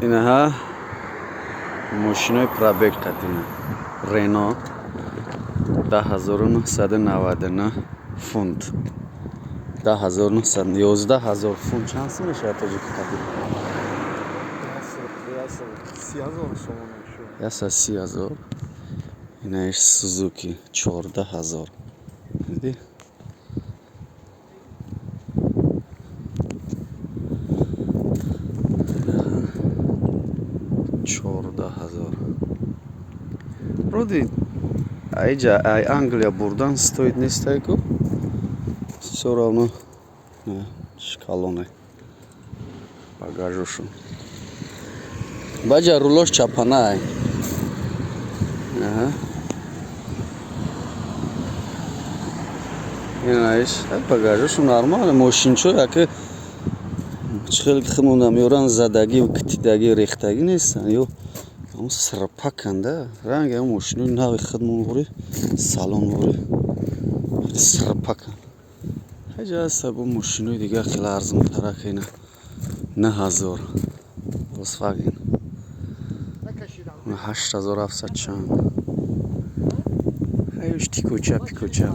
Инаҳа, мошинои пробег қатина Рено, 10 999 фунт, 10 900, 11 000 фунт. Чанд сум мешавад тоҷики қатӣ? 30 000 сомон мешавад. 130 000. Инаиш Сузуки, 14 000, дидӣ? 14 000. Вроде айҷа, ай Англия бурдан стоит нестай ку, всё равно шкалоне багажошон баҷа, рулош чапанай. Аҳа. Инаиш багажошон нормал, мошинчо яке чӣ хеле ки худмонда меоранд, задагӣ, китидагӣ, рехтагӣ нестанд ё ҳамн сирпаканда. Ранги ҳам мошинои нави худмон вори, салон вори сирпаканд. Ҳеҷ ҳаста бо мошинои дигар хеле арзонтарак. Ина, 9000 Volkswagen, 8700 чанд. Ҳаюш тикуча пикуча.